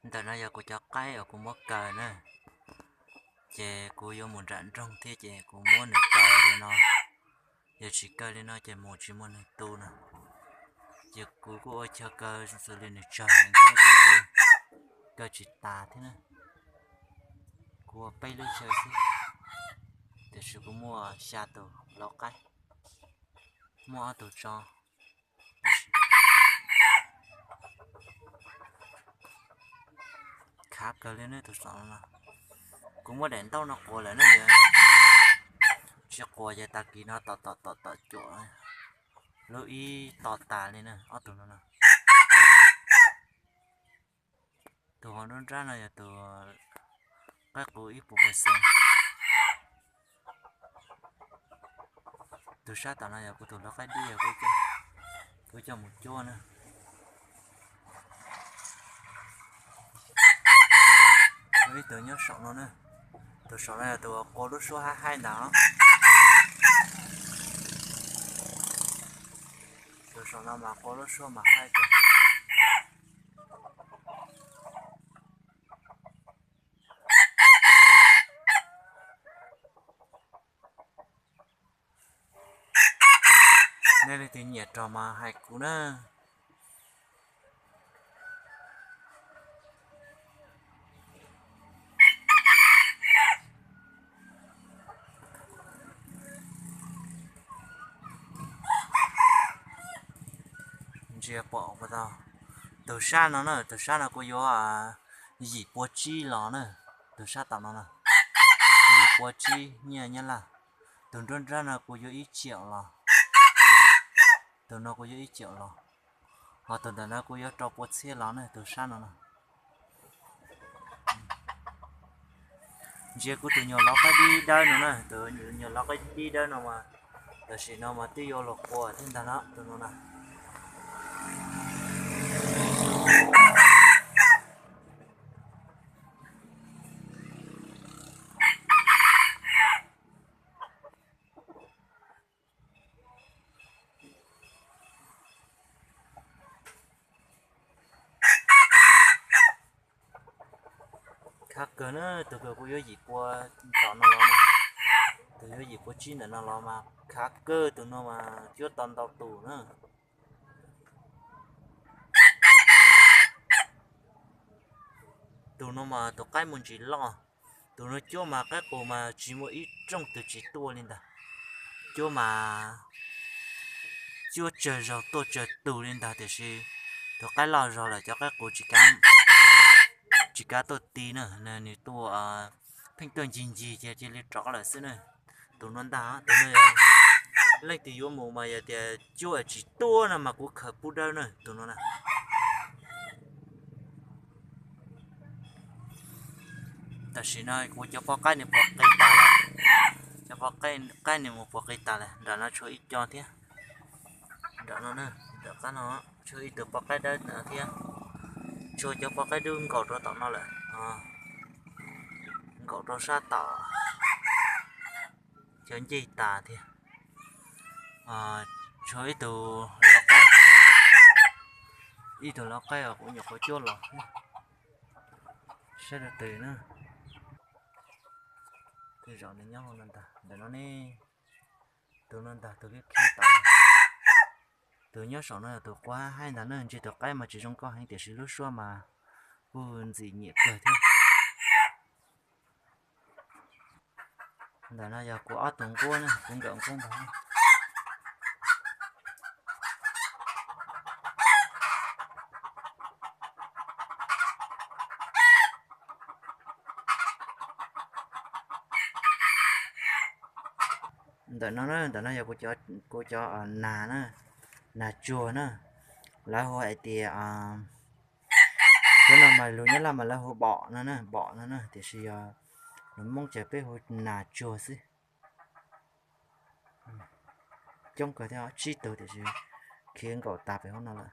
Ntawm no yog kuv cov qaib uas kuv muab kaw na, ces kuv yuav mus nram nroog thiab ces kuv muab nws kaw li no. Yog tsis kaw li no ces mus tsis muaj neeg tu no. Ces kuv kuj ua chaw kaw xws li nws tsawg heev thiab ces kuv kaw tsis tas thiab na. Kuv ua peb lub chaw xwb, tiam sis kuv muaj xya tus lau qaib, muaj ob tug tso. Khav kawg li ne tus xom no. Kuv muab daim ntaub no quas lawm ne, tsis quas ces tag kis no tom tom tom tom cuam lub ib to tas li na, ob tug no no. Tus hauv nruab nrab no yog tus qaib qus ib puas percent. Tus sab tom no yog kuv tus lau qaib dib, kuv coj mus cuab na. Ib tug nyob saum no na. Tus saum no yog tus qua lub suab haib haib ntag. Tus saum no mas qua lub suab mas haib kawg. Nej leej twg nyiam rog mas hais kuv na. Ntsia pom puas tau. Tus sab no na, tus sab no kuv yuav yim pua tsib los na. Tus sab tom no na, yim pua tsib nyiaj Nyab Laj. Tus nruab nrab no kuv yuav ib ciam los. Tus no kuv yuav ib ciam los. Ho tus ntawm no kuv yuav rau pua txhiab los na, tus sab no na. Ntsia kuv tus nyuag lau qaib dib dawb no na, tus nyuag lau qaib dib dawb no mas tam sim no mas twb yuav luag qua thiab ntag no, tus no na. Khav kawg na, tus kawg kuv yuav yim pua tom no los na, tus yuav yim pua tsib ntawm no los mas khav kawg, tus no mas cuab tau ntau tus na. Tus no mas tus qaib muaj ntsis loj, tus no cuab mas qaib qus mas tsis muaj ib rooj twg tsis tuaj li ntag. Cuab mas cuab tsawg zaug tuaj tsawg tug li ntag, tiam sis tus qaib loj zog lawm cov qaib qus tsis kav tuaj ti na, nws tuaj pheej tuaj ncig ncig ces cia li rov lawm xwb na. Tus no ntag, tus no leej twg yuav mus mas yog tias cuab tsis tuaj no mas kuv khaws pub dawb na, tus no na. Tam sim no kuv cov poj qaib nws puas qi tas lawm, cov poj qaib nws mus puas qi tas lawm. Nram no tshuav ib co thiab, nram no, nram qab no tshuav ib tug poj qaib dawb thiab, tshuav cov poj qaib dub nkaum rau tom no lawm, nkaum rau sab tom, cov ncig tas thiab. Tshuav ib tug lau qaib, ib tug lau qaib os, kuv nyuam qhuav cuab los, saib rau twg na. Tej zaum nws nyob hauv no ntag, ntawm no ne. Tus no ntag, tus khiav khiav tod. Tus nyob saum no yog tus qua haib ntag na, ntsia tus qaib mas tsis zoo nkauj heev tiam sis lub suab mas kuj ntxim nyiam kawg thiab. Ntawm no yog kuv ob tug nquab na, kuv nkawm nquab ntag. Ntawm no, ntawm no yog kuv cov nas na, nas tsuag na, lawv hu hais tias, cov no mas lus Nyab Laj mas lawv hu bom no na, bom no na, tiam sis yog lus Hmoob ces peb hu nas tsuag xwb. Coob kawg thiab, tsib tug tiam sis khiav nkaum tas pem hauv no lawm.